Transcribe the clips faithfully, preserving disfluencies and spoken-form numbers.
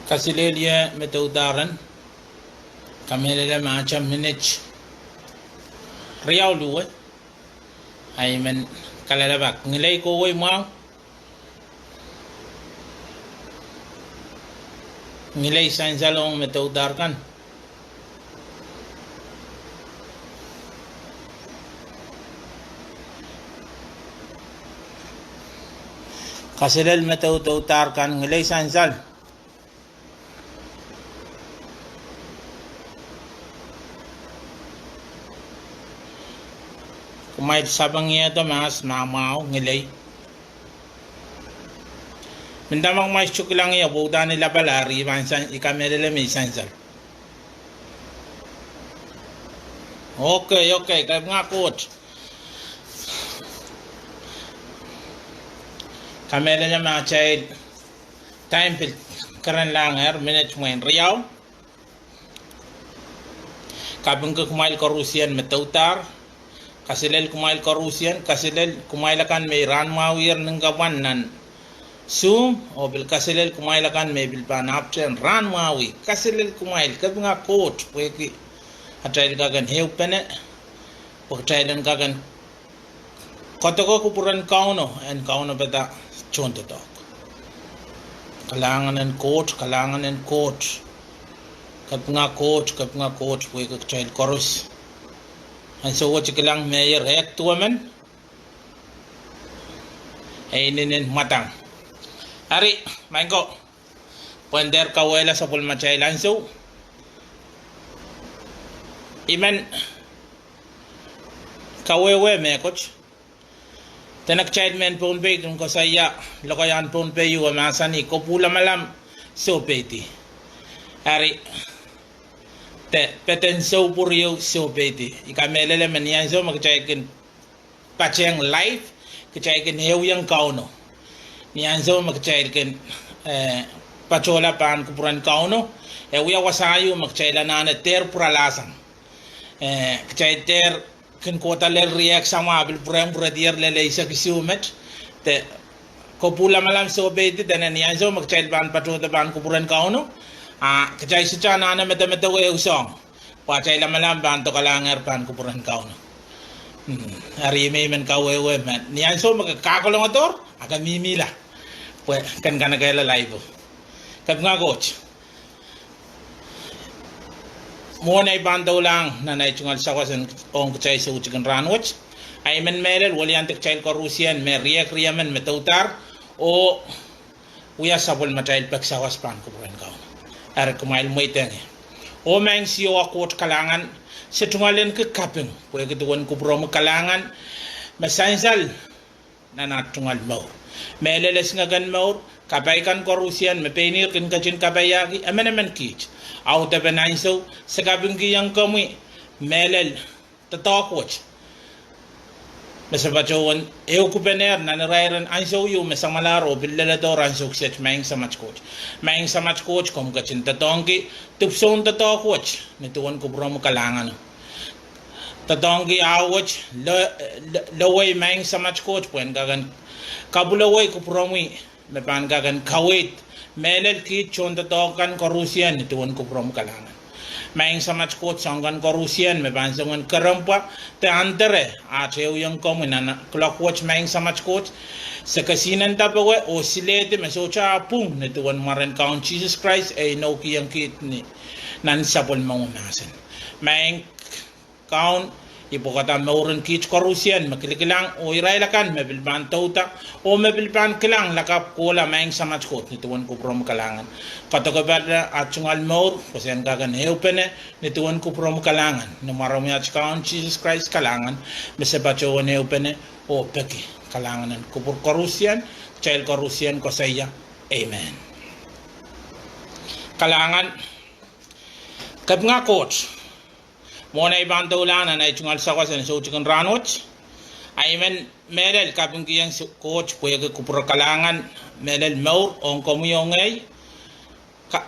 Kaselehlie me doudahren, kamehlele me atail minit riau luwe, ahi men kalelapak. Ngilen kohwei mwahu, ngilen sansal ong me doudahr kan. Kaselel me dou, doudahr kan, ngilen sansal. Kumwail sapeng ie de mahs, mahmwahu, ngilen. Mendahte ma kumwail sohte kilang ie pwe udahn I lapala, eri I pahn sang, I kamehlele me I sansal. Okay, okay, kapinga Koht. Kamehlele me atail time pil kerenlahngehr, minit mwein riau. Kapingki kumwail koarusie me doudahr. Kaselel kumwail koarusie, kaselel kumwail akan me rahnmwahwiher nin kapwan nan Zoom, oh pil kaselel kumwail akan me pil pahn apwtehn rahnmwahwih. Kaselel kumwail, kapinga Koht pwehki atail kak en ehupene, pwe kitail en kak en koadoke kupwuren Kauno en kaunopada tohndoadoahk. Kalahngan en Koht, kalahngan en Koht. Kapinga Koht, kapinga Koht pwehki kitail koaros. Ansou wet I kilang mehier ehk duwemen, e inenen mwadang. Eri, maing ko, pwehn dehr kauwehla sapwellimatail ansou. I men kawehwe mehkot. Dene kitail mehn Pohnpei kin koasoia, lokaiahn Pohnpei ieu e mahsanih, kopwulamalam soupeidi. Eri, de peden soupwuriou soupeidi. I kamehlele me ni ansou me kitail kin patehng live, kitail kin ehuiong Kauno. Ni ansou me kitail kin, eh, patohla pahn kupwuren Kauno, e wia wasa ieu me kitail anahne dehr pwuralahsang. Eh, kitail dehr kin kohda lel riehk samwa pil pwurehng pwuredier lel eisek isuh met, de kopwulamalam soupeidi, dene ni ansou me kitail pahn patohda pahn kupwuren Kauno, a kitail sohte anahne medemedewe ehu soahng, pwe atail lamalam pahn dokalahngehr pahn kupwuren Kauno. Hmm, eri I men kawehwe me ni ansou me ke kakolongdohr, a ke mihmihla, pwe ken kanekehla live. Kapinga Koht. Mwohn ei pahn doulahng nan ei tungoal sawas ong kitail soutik en rahnwet, I men mehlel weliandi kitail koarusie me riehk riemen me doudahr, oh wia sapwellimatail peki sawas pahn kupwuren Kauno. Eri kumwail mweidehng ie. Oh maing Siohwa Koht kalahngan, se tungoal en ki kaping pwehki duwen kupwuromwi kalahngan me sansal nan at tungoal mour. Mehlel esingek en mour, kapai kan koarusie me pein ihr kin ketin kapaiahki emenemen kiht. Audepen ansou, se kapingkihong komwi mehlel doadoahk wet me se patohwan ehukipene nan irairen ansou ieu me samwalahr oh pil leledohr ansou kiset, maing Samat Koht. Maing Samat Koht, komw ketin doadoahngki dipwisoun doadoahk wet ni duwen kupwuromwi kalahngan. Doadoahngki ah wet, lo, lo, lowei maing Samat Koht pwe en kak en kapwulowei kupwuromwi me pahn kak en kaweid mehlel kiht tohndoadoahk kan koarusie ni duwen kupwuromwi kalahngan. Maing Samat Koht, soahng kan koarusie me pahn song en kerempwa de ahntere at ehuiong komwi nan kuloak wet, maing Samat Koht, se kesihnenda powe oh silehdi me sohte ah pwung ni duwen mwaren Kaun Sises Krais, e inoukihong kiht ni nan sapwellimomwi mahsen. Maing Kaun, I pwekada mouren kiht koarusie me kilikilang oh irail akan me pil pahn douda oh me pil pahn kilang lakapw kohla, maing Samat Koht, ni duwen kupwuromwi kalahngan. Kadokepada at tungoal mour pwe sen kak en ehupene ni duwen kupwuromwi kalahngan. Ni mwaromwi at Kaun Sises Krais kalahngan, me se patohwan ehupene oh peki. Kalahngan en kupwur koarusie, kitail koarusie koasoia, amen. Kalahngan. Kapinga Koht. Mwohn ei pahn doulahng nan ei tungoal sawas en soutik en rahnwet, I men mehlel kapingkihong Koht pwehki kupwure kalahngan, mehlel mour ong komwi oh ngehi,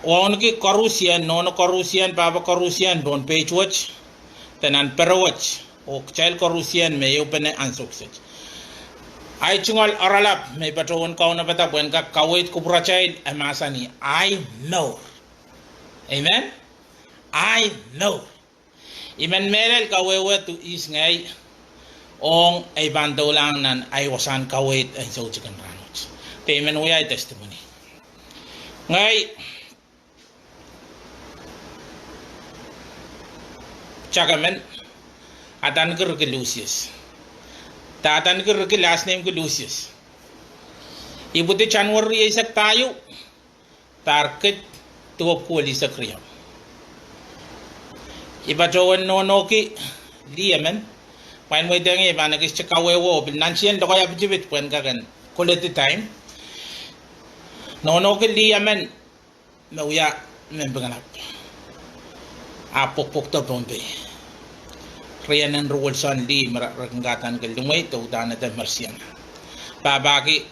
wauneki koarusie, nohno koarusie, pahpa koarusie pohn page wet de nan pere wet, oh kitail koarusie me ehupene ansou kiset. Ahi tungoal oaralap me I patohwan kaunopada pwehn kak kaweid kupwuratail, e mahsanih, ahi mour. Amen. Ahi mour. I men mehlel kawehwe duwen ihs ngehi ong ei pahn doulahng nan ahi wasahn kaweid en soutik en rahnwet. Pwe I men wia ahi testimony. Ngehi pwutak emen, adaneki Ricky Lucius. De adaneki Ricky, last name ki Lucius. I pwidi January rieisek pahieu, pahr kid, duwepwuko lihsek riau. I patohwan nohnohki lih emen, pwehn mweidehng ie I pahn ekiste kawehwe oh pil nantihong lokaia pitipit pwehn kak en koledi time. Nohnohki lih emen me wia mehn Pingelap, ahpw pwokpwokdo Pohnpei. Rienen ruwelsohn lih me re kin kadaneki Limwei de uhdahn ede Mersiana. Pahpahki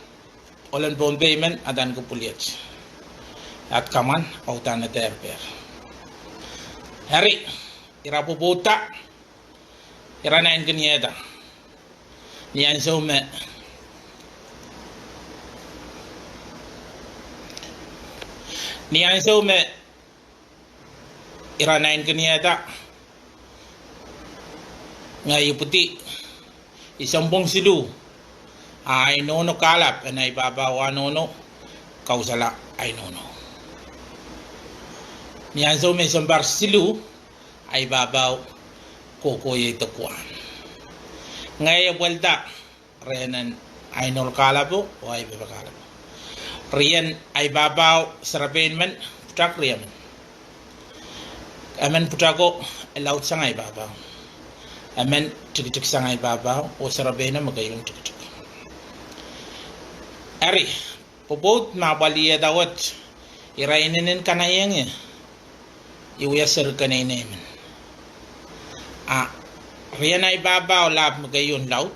ohlen Pohnpei men adaneki Pwuliet, At Kamwan, uhdahn ede Erper. Eri, ira pwopwoudda, ira nainekeniehda. Ni ansou me, ni ansou me ira nainekeniehda, ngehi ipwidi, I sounpwong siluh, a ahi nohno kahlap en ahi pahpao ah nohno kausala ahi nohno. Ni ansou me I sounpar siluh, ahi pahpao kohkohiei de kwah. Ngehi epwelda rehnen ahi nohno kahlapo oh ahi pahpa kahlapo. Rien ahi pahpao serepein men pwutak riemen. Emen pwutako e laudsang ahi pahpao. Emen tikitik sang ahi pahpao oh serepeino me keieu tikitik. Eri, pwopwoud me apwaliehda wet, ira inenen kanaieng ie, I wia seri keneinei men. A rien ahi pahpao lahp me keieu laud,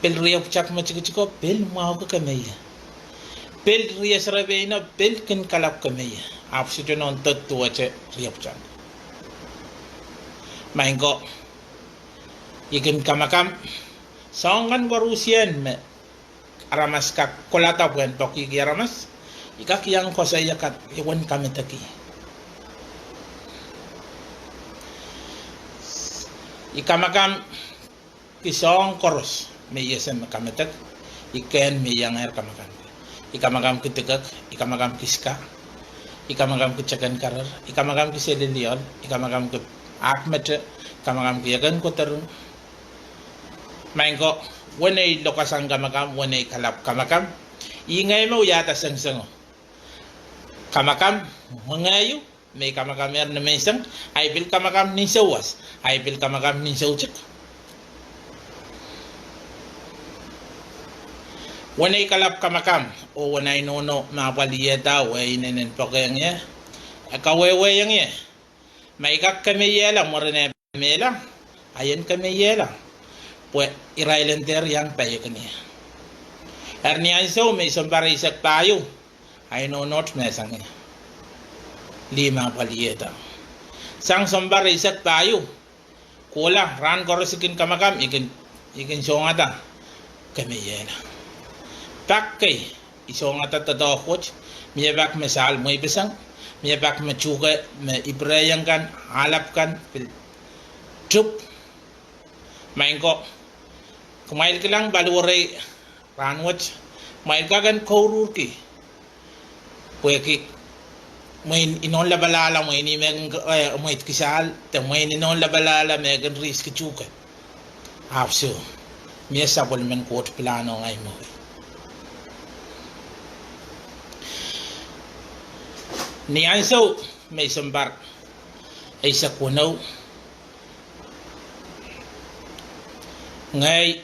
pil rie pwutak me tikitiko pil mwahuki kemeie. Pil rie serepeino pil kin kalap kemeie. Ahpw sohte nohn dot duwehte rie pwutak. Maing ko, I kin kamakam soahng kan koarusie me aramas kak kolahda pwehn poakihki aramas, I kak iang koasoia kat, I wen kamedeki. I kamakam ki soahng koaros me I ese me kamedek, I kehn me I iangehr kamakam. I kamakam ki dikek, I kamakam ki ska, I kamakam ki teken karer, I kamakam ki seliliol, I kamakam ki ahpw mete, I kamakam ki eken kodoring. Maing ko, wenei lokasang kamakam, wenei kalap kamakam, ih ngehi me wiahda sengiseng o. Kamakam me ngehi, me I kamakamehr ni menseng, ahi pil kamakam ni souwas, ahi pil kamakam ni soutik. Wenei kalap kamakam, oh wen ahi nohno me apwaliehda, oh inenen poakehng ie, e kawehwehiong ie, ma I kak kemeiehla mwurin eh mehla, I en kemeiehla, pwe irail en dehr iang paiekenie. Eri ni ansou me I sounpar eisek pahieu, ahi nohnoht mehsang ie, lih me apwaliehda. Sang sounpar eisek pahieu, kohla rahn koaros I kin kamakam, I kin, I kin songada kemeiehla. Pak kei, I songada doadoahk wet, mie pak me sahl mweipeseng, mie pak me tuhke me Ipreian kan, ahlap kan pil tup. Maing ko, kumwail kilang paliwerei rahnwet, kumwail kak en kouruhrki, pwehki mwein inoun lapalahla, mwein ih me, eh, mweidki sahl, de mwein inoun lapalahla me kin rihski tuhke. Ahpw soh, mie sapwellimen Koht pilahn ong ahi mour. Ni ansou me I sounpar eisek weneu, ngehi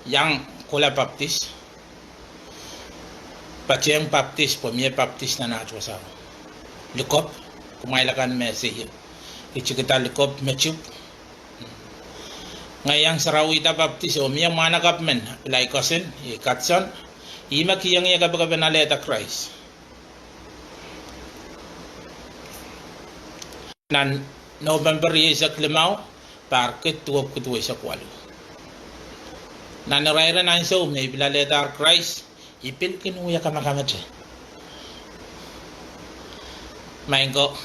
iang kohla Baptist, patehng Baptist pwe mie Baptist nan aht wasao. Likop, kumwail akan me ese ie, I tikida Likop me tup. Ngehi iang sarawihda Baptist oh mie mwahnakapw men, pil ahi cousin, ih Katson, ih me kihong ie kapakap en alehda Krais. Nan Nopempe rieisek limau, pahr kid duwepwiki duweisek waluh. Nan irairen ansou me I pil alehdahr Krais, I pil kin wia kamakamete. Maing ko,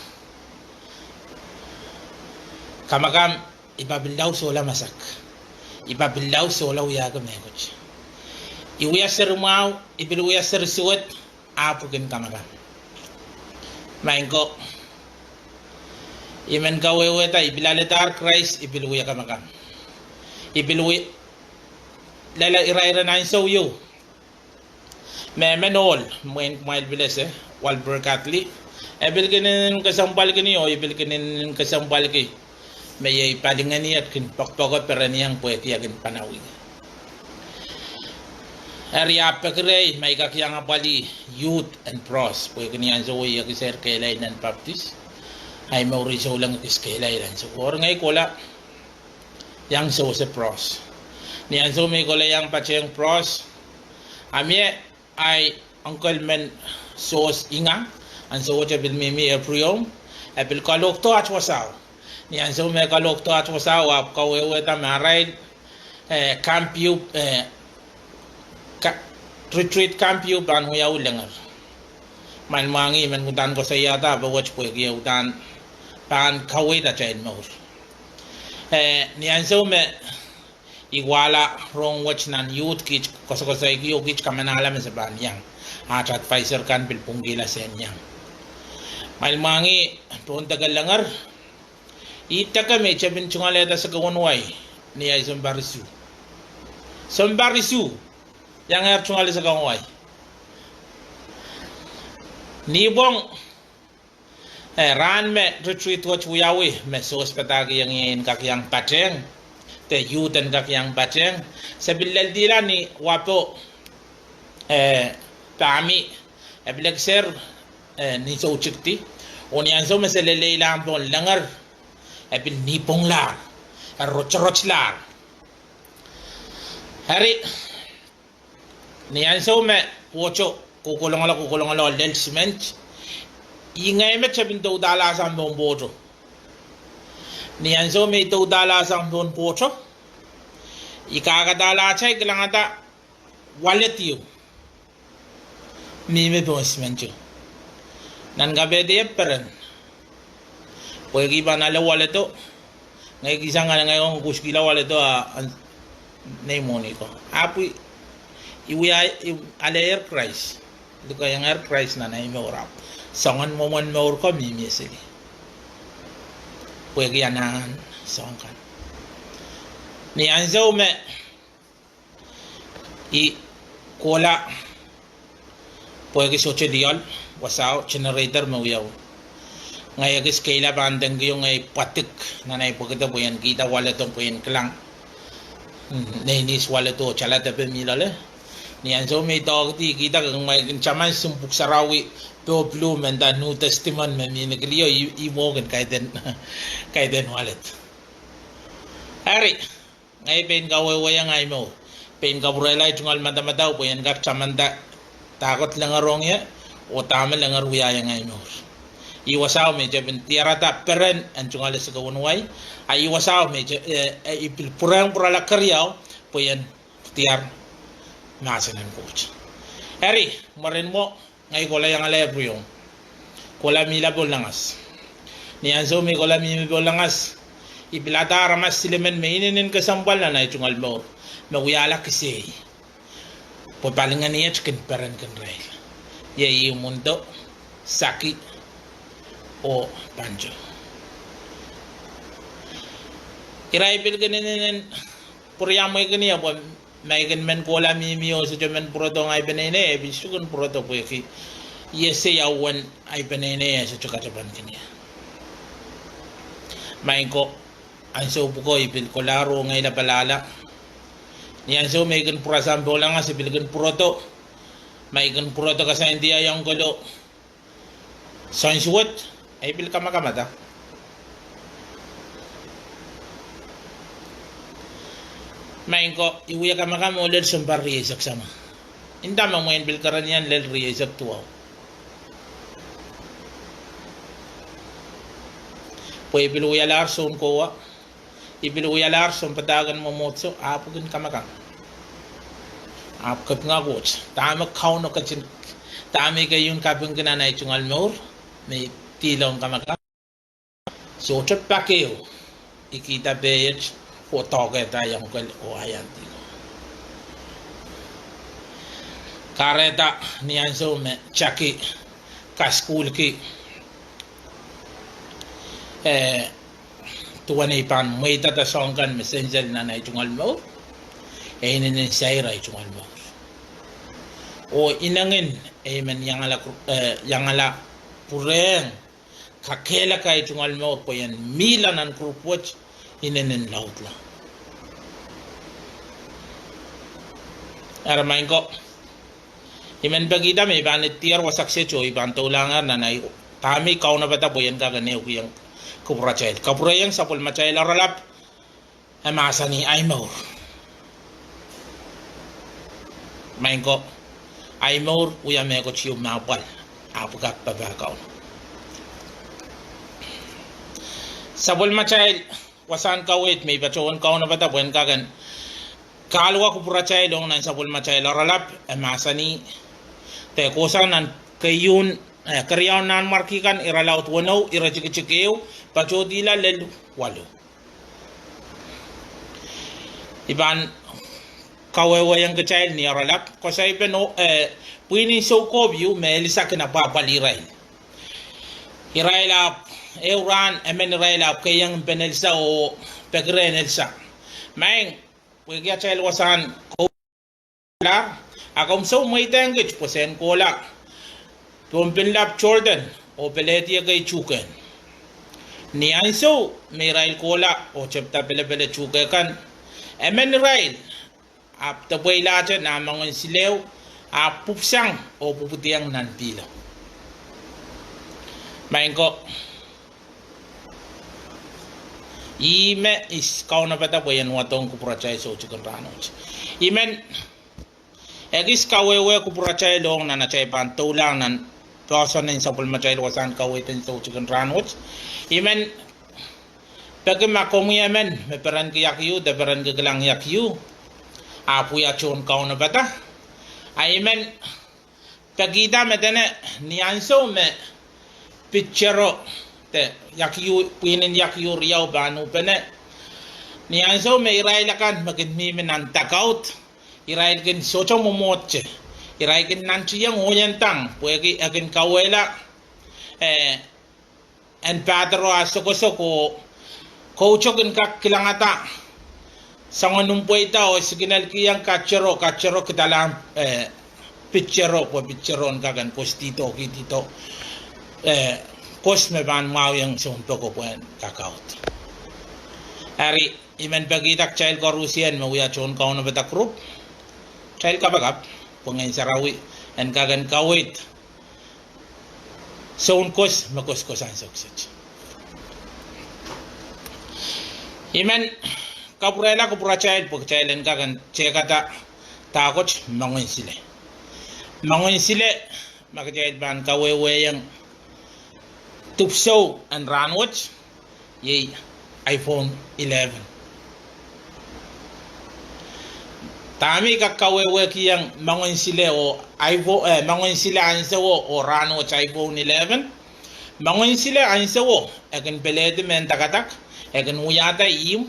kamakam, I papillau sohla masak. I papillau sohla wiahki mehkot. I wia seri mwahu, I pil wia seri suwed, ahpw I kin kamakam. Maing ko, I men kawehwehda I pil alehdahr Krais, I pil wia kamakam. I pil wia, lel irairen ansou ieu, me emen ohl, mwein kumwail pil ese, Walbur Kadli, e pil kin kesempwalki ni, oh I pil kin kesempwalki, me iei palingehn et kin poakpoake perenieng pwehki e kin panawih. Eri ahpw peki rehi ma I kak iang apwalih youth en Pros, pwehki ni ansou wet I ekis kehlail nan Papdis, ahi mour souleng ekis kehlail ansou, oh ngehi kohla iang sewese Pros. Ni ansou me I kohla iang patehng Pros, a mie ahi uncle men Sos Inga, ansou wet e pil mihmi Ephraim, e pil kalohkdo at wasao. Ni ansou me kalohkdo at wasao, ahpw kawehwehda me arail, eh, camp ieu, eh, ka-, retreat camp ieu pahn wiawi Lenger. Kumwail mwahngih I men uhdahn koasoiahda pwe wet pwehki e uhdahn pahn kaweid atail mour. Eh, ni ansou me I wahla rong wet nan youth, kiht koasokoasoiki oh kiht kamanahla me se pahn iang, at adviser kan pil pwungkihla se en iang. Kumwail mwahngih pohn deke Lenger, I deke me I tepin tungoalehda sakaun wai, ni ahi sounpar isuh. Sounpar isuh, iangehr tungoale sakaun wai. Nipwong, eh, rahn me retreat wet wiawi me Sos padahkihong ie en kak iang patehng, de youth en kak iang patehng, se pil leldihlahr ni wapo, eh, pahmi, e pil ekis, eh, ni soutikdi, oh ni ansou me se leleilahng pohn Lenger, e pil nipwonglahr, e rotorotlahr. Eri, ni ansou me pwohto kohkohlongala, kohkohlongala lel siment, I ngehi me tepin doudahlahsang pohn pwohto. Ni ansou me I doudahlahsang pohn pwohto, I kakadahlahte kilangada wallet ieu mihmi pohn siment o. Nan kapehde e peren, pwehki I pahn ale wallet o, ngehi kihsang ngehi ong kuskihla wallet o, a, a nei mwohni ko. Ahpw I wia, I alehier Krais, I likaiengehr Krais nan ahi mour, ahpw soangen mwomwen mour ko mihmi seli, pwehki anahn soahng kan. Ni ansou me I kohla, pwehki sohte lioal, wasao generator me wiawi, ngehi ekis keila pahn dengki oh ngehi pwadik nan ahi pwekido pwe I en kihda wallet o pwe I en kilang, mm, nei nis wallet o, tala depe mi loale. Ni ansou me I doahkihdi, I kihda kumwail kin taman soun pwuhk sarawi, poh blue me nda New Testament me mi nikili o, I, I mwo kin kaidehn, kaidehn wallet. Eri, ngehi pein kawehwehiong ahi mour, pein kapwurehla ahi tungoal madamadau pwe I en kak tamanda dahkot Lenger ong ie, oh dahme Lenger wiahiong ahi mour. Ih wasao me I tepin diarada peren en tungoale sakaun wai, a ih wasao me I te-, eh, eh, I pil pwurehng pwurala keriau pwe I en diar mahsen en Koht. Eri, mwaren mwo, ngehi kohla iangala Ephraim, kohla mihla pohn Langas. Ni ansou me I kohla mihmi pohn Langas, I pilada aramas silimen me inenen kesempwal nan ahi tungoal mour, me wiahla kisei, pwe palingehn iet kin peren kin irail. Iei Imwindo, Saki, oh Panto. Irail pil kin inenen pwuriamwei kin ie pwe ma I kin men kohla mihmi oh sohte men pwurodo ong ahi peneinei, e pil sohte kin pwurodo pwehki I ese ia uwen ahi peneinei e sohte katapan kin ie. Maing ko, ansou pwuko I pil kolahr oh ngehi lapalahla. Ni ansou me I kin pwurasang pohn Langas I pil kin pwurodo, ma I kin pwurodo kasaindiong iong kolo soansuwed, e pil kamakamada. Maing ko, I wia kamakam oh lel sounpar rieisek sama. Nda me mwein pil kereniong lel rieisek duwau. I pil wialahr soun kowe, i pil wialahr sounpadahk en mwomwohdiso, ahpw kin kamakam. Ahpw kapinga Koht, dahme Kauno ketin, dahme I keieun kapingki nan ei tungoal mour, me I pihlong kamakam. Sohte pak ehu, I kihda pehiet, oh doahkehda iang kal oh ahiong dihlo. Kahrehda ni ansou me Jackie kasukuhlki, eh, duwen ei pahn mweidada soahng kan me sensel nan ei tungoal mour, e inenen sair ei tungoal mour. Oh inengin ei men iangala, eh, iangala pwurehng kakehlaka ei tungoal mour pwe I en mihla nan group wet, inenen laudla. Eri maing ko, I men pekihda me I pahn idier wasa kiset oh I pahn doulahngehr nan ei, dahme I kaunopada pwe I en kak en ehukihong kupwuratail. Kapwurehiong sapwellimatail oaralap, e mahsanih, Ahi mour. Maing ko, ahi mour wia mehkot ieu me apwal, ahpw kak papah Kauno. Sapwellimatail wasahn kaweid me I patohwan kaunopada pwe en kak en kahluwa kupwuratail ong nan sapwellimatail oaralap, e mahsanih, de kohsang nan keieun, eh, Keriaun Nanmwarki kan, irelaud weneu, iretikitik ehu patohdihla lel waluh. I pahn kawehwehiong kitail ni oaralap, koasoi pen, eh, pwihn en soukohp ieu me Elisa kin apwahpwalih irail. Irail ahpw, ehu rahn emen irail ahpw keiong mpen Elisa oh peki rehn Elisa, Maing, pwehki atail wasahn kowe kohla, a komw sou mweidehng kit pwe se en kohla pohn mpinlap Jordan oh pelehdi ekei tuhkehn. Ni ansou me irail kohla oh tepda pelepele tuhke kan, emen irail ahpw depweilahte nah moangen silehu, ahpw pwupwsang oh pwupwidiong nan pihlo. Maing ko, ihme I kaunopada pwe I en wadohng kupwuratail soutik en rahnwet. I men ekis kawehwe kupwuratail ong nan atail pahn doulahng nan poahsoan en sapwellimatail wasahn kaweid en soutik en rahnwet. I men peki ma komwi emen me perenki iak ieu de perenki kilang iak ieu, ahpw wia tohn kaunopada. A I men pekihda me dene ni ansou me pitsero, de iak ieu, pwihn en iak ieu riau pahn uhpene, ni ansou me irail akan me kin mihmi nan dakaud, irail kin sohte mwomwohdte, irail kin nantihong ohieng tang pwehki e kin kauwehla, eh, en pahdo ah sokosok oh kouto kin kak kilangada soangen mpweida oh sikinelkihong katero, katero kidalahng, eh, pitsero pwe pitsero en kak en kostihdo, kihdo, eh, kos me pahn mwahwiong sounpoko pwe en kakaud. Eri I men pekihda kitail koarusie me wia tohn kaunopada group, kitail kapakap pwe Ngehn Sarawi en kak en kaweid soun kos me koskos ansou kiset. I men kapwurehla kupwuratail pwe kitail en kak en tehkada dahkot, moangen sile. Moangen sile, ma kitail pahn kawehwehiong dipwisou en rahnwet, iei iPhone eleven. Dahme I kak kawehwehkihong moangen sile oh iPhone, eh, moangen sile ansowo oh rahnwet iPhone eleven. Moangen sile ansowo, e kin pelehdi mehn dakadak, e kin wiahda ihmw,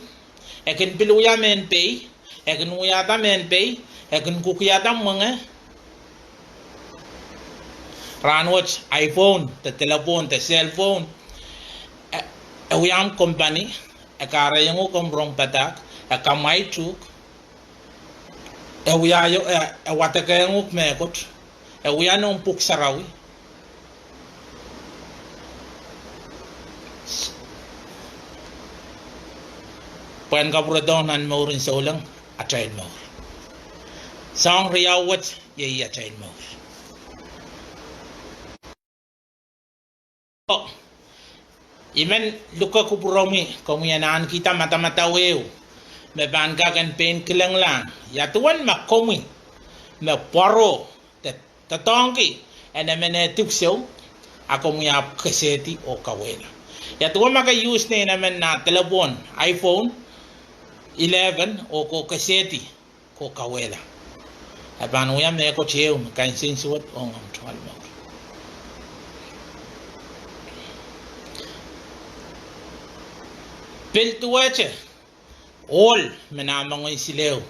e kin pil wia mehn pei, e kin wiahda mehn pei, e kin kukiada mwenge. Rahnwet iPhone de telepon de cellphone, e, e wia omw kompani, e kahrehiong uhk omw rong padahk, e kamwaid uhk, e wia, e, e wadekehng uhk mehkot, e wia noumw pwuhk sarawi. Pwehn kapwuredohng nan mouren souleng atail mour. Soahng riau wet iei atail mour. I men luke kupwuromwi, komwi en ahnikihda madamadau ehu me pahn kak en pein kilenglahng ia duwen ma komwi me pwarodo doadoahngki en emen eh dipwisou, a komwi ahpw kesehdi oh kauwehla. Ia duwe ma ke use nein emen nah delepwohn iPhone eleven oh ke kesehdi, ke kauwehla. E pahn wia mehkot ehu me kansensuwed ong omw tungoal mour. Pil duwehte ohl me nah moangen silehu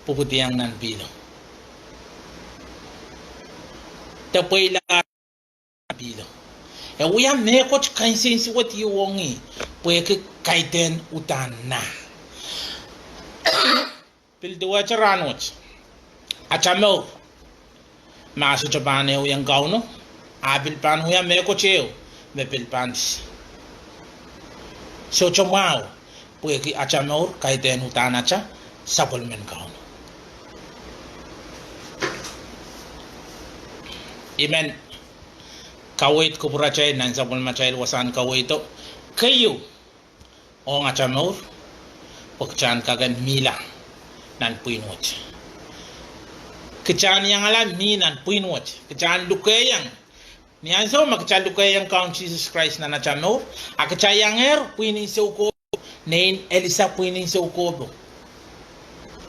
pwupwidiong nan pihlo de pweila pihlo. E wia mehkot kansensuwed ehu ong ih pwehki kaidehn uhdahn nah. Pil duwehte rahnwet, atail mour ma sohte pahn ehuiong Kauno, a pil pahn wia mehkot ehu me pil pahn sohte mwahu, pwehki atail mour kaidehn uhdahn atail sapwellimen Kauno. I men kaweid kupwuratail nan sapwellimatail wasahn kaweido keieu ong atail mour, pwe kitail en kak en mihla nan pwihn wet. Kitail en iangala mih nan pwihn wet, kitail en lukehiong. Ni ansou me kitail lukehiong Kaun Sises Krais nan atail mour, a kitail iangehr pwihn en soukohpo, nein Elisa pwihn en soukohpo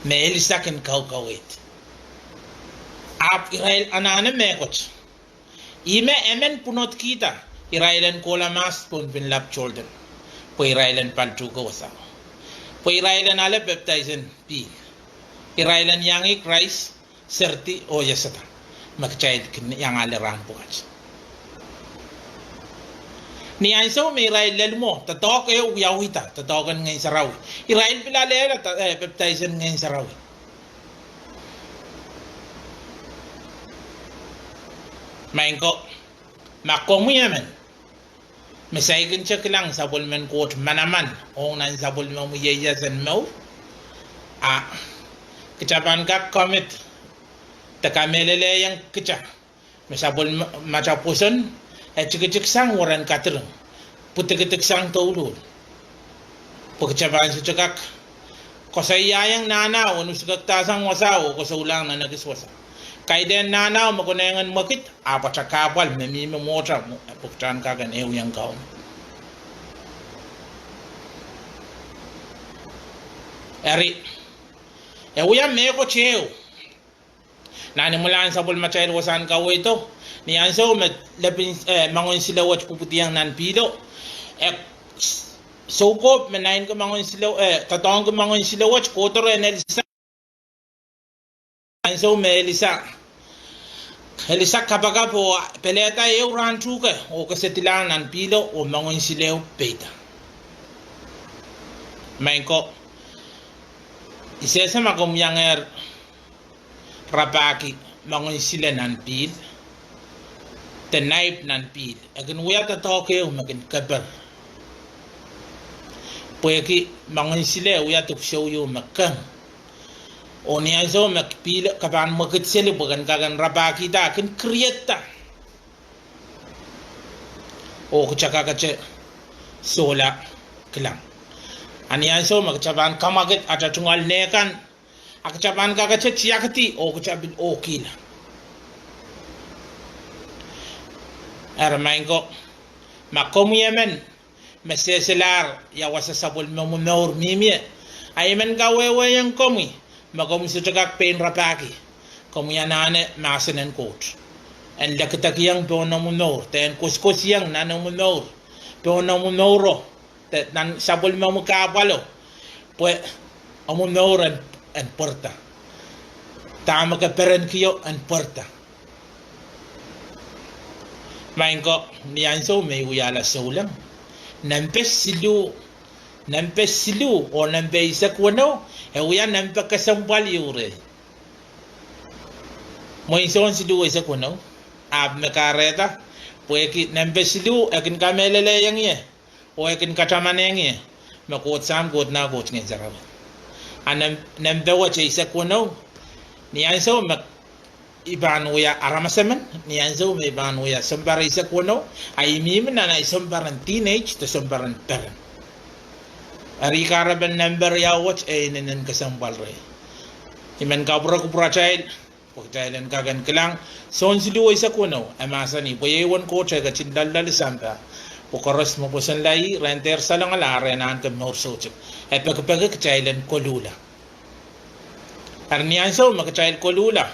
me Elisa kin kaukaweid. Ahpw irail anahne mehkot. Ihme emen pwunodkihda irail en kohla mahs pohn pihnlap Sordan, pwe irail en palitou kawasa, pwe irail en ale pepdaisin pihl. Irail en iang Krais seridi oh iasada me kitail kin iang ale rahn pwukat. Ni ansou me irail lel mwo, doadoahk ehu wiawihda, doadoahk en Ngehn Sarawi. Irail pil alehla, eh, pepdaisin Ngehn Sarawi. Maing ko, ma komwi emen me saikinte kilang sapwellimen Koht manaman ong nan sapwellimomwi ieias en mour, a kitail pahn kak commit de kamehlelehiong kitail me sapwellimatail pwoson e tikitiksang weren kadiring, pwe tikitiksang douluhl. Pwe kitail pahn sohte kak koasoiaiong nahnao en usukeksang wasao oh koasoulahng nan ekis wasa. Kaidehn nahnao me konehng en mwekid, ahpw atail kahpwal me mihmi mwohtail, pwe kitail en kak en ehuiong Kauno. Eri, e wia mehkot ehu nan imwilahn sapwellimatail wasahn kaweido, ni ansou me lepin, eh, moangen sile wet pwupwidiong nan pihlo, e soukohp me naineki moangen sile, eh, doadoahngki moangen sile wet kohdo rehn Elisa. Ansou me Elisa, Elisa kapakap oh pelehda ehu rahn tuhke oh kesedilahng nan pihlo oh moangen silehu peida. Maing ko, I sehse ma komw iangehr rapahki moangen sile nan pihl de naip nan pihl. E kin wia doadoahk ehu me kin keper, pwehki moangen sile wia dipwisou ehu me keng. Oh ni ansou me pihl ke pahn mwekid seli pwe ken kak en rapahkihda, kin create-da oh kitail kakete sohla kilang. A ni ansou me kitail pahn kamwakid atail tungoal neh kan, a kitail pahn kakete tiakedi oh kitail pil ohkihla. Eri maing ko, ma komwi emen me sehselahr ia wasa sapwellimomwi mour mihmi ie, a I men kawehwehiong komwi me komwi sohte kak pein rapahki, komwi anahne mahsen en Koht en lekidekiong pohn omwi mour, de en koasoakoasoiong nan omwi mour, pohn omwi mouro, de nan sapwellimomwi kahpwalo, pwe omwi mour en, en pwarada. Dahme ke perenkio en pwarada. Maing ko, ni ansou me I wiahla souleng, nempe siluh, nempe siluh oh nempe eisek weneu, e wia nempe kesempwal ieu rehi. Mwein soun siluh eisek weneu, ahpw me kahrehda, pwehki nempe siluh e kin kamehlelehiong ie oh e kin katamanehng ie me Koht Sahm, Koht Nah, Koht Ngehn Sarawi. A nempe wet eisek weneu, ni ansou me I pahn wia aramas emen, ni ansou me I pahn wia sounpar eisek weneu, a I mihmi nan ahi sounparen teenage de sounparen peren. Eri kahrepen nempe riau wet e inenen kesempwal rehi. I men kapwure kupwuratail pwe kitail en kak en kilang soun siluh eisek weneu, e mahsanih, pwe iei uwen Koht e ketin loalloale sampah, Pwe koaros me pwosonla ih, re en dehr salongala, re en ahneki mour soutuk. E pekipeki kitail en koluhla. Eri ni ansou me kitail koluhla,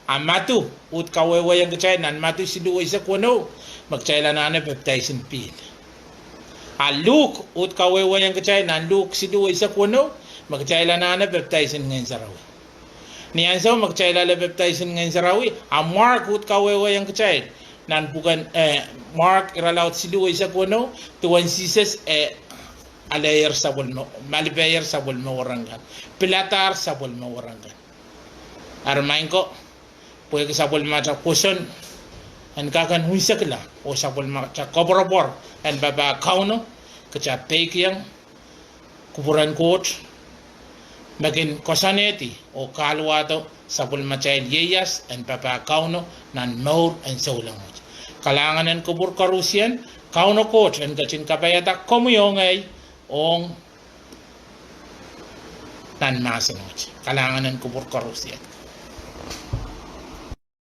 a Madiu uhd kawehwehiong kitail nan Madiu siluh eisek weneu, me kitail anahne pepdaisin pihl. A Luk uhd kawehwehiong kitail nan Luk siluh eisek weneu, me kitail anahne pepdaisin Ngehn Sarawi. Ni ansou me kitail ale pepdaisin Ngehn Sarawi, a Mark uhd kawehwehiong kitail nan pwuken, eh, Mark irelaud siluh eisek weneu, duwen Sises, eh, aleier sapwellime, malipehier sapwellime wereng kan, piladahr sapwellime wereng kan. Eri maing ko, pwehki sapwellimatail pwoson en kak en unsekla, oh sapwellimatail koapworopwor en papah Kauno, kitail peikiong kupwuren Koht, me kin koasoanehdi oh kahluwahdo sapwellimatail ieias en papah Kauno nan mour en souleng wet. Kalahngan en kupwur koarusie, Kauno Koht en ketin kapaiada komwi oh ngehi ong nan mahsen wet. Kalahngan en kupwur koarusie.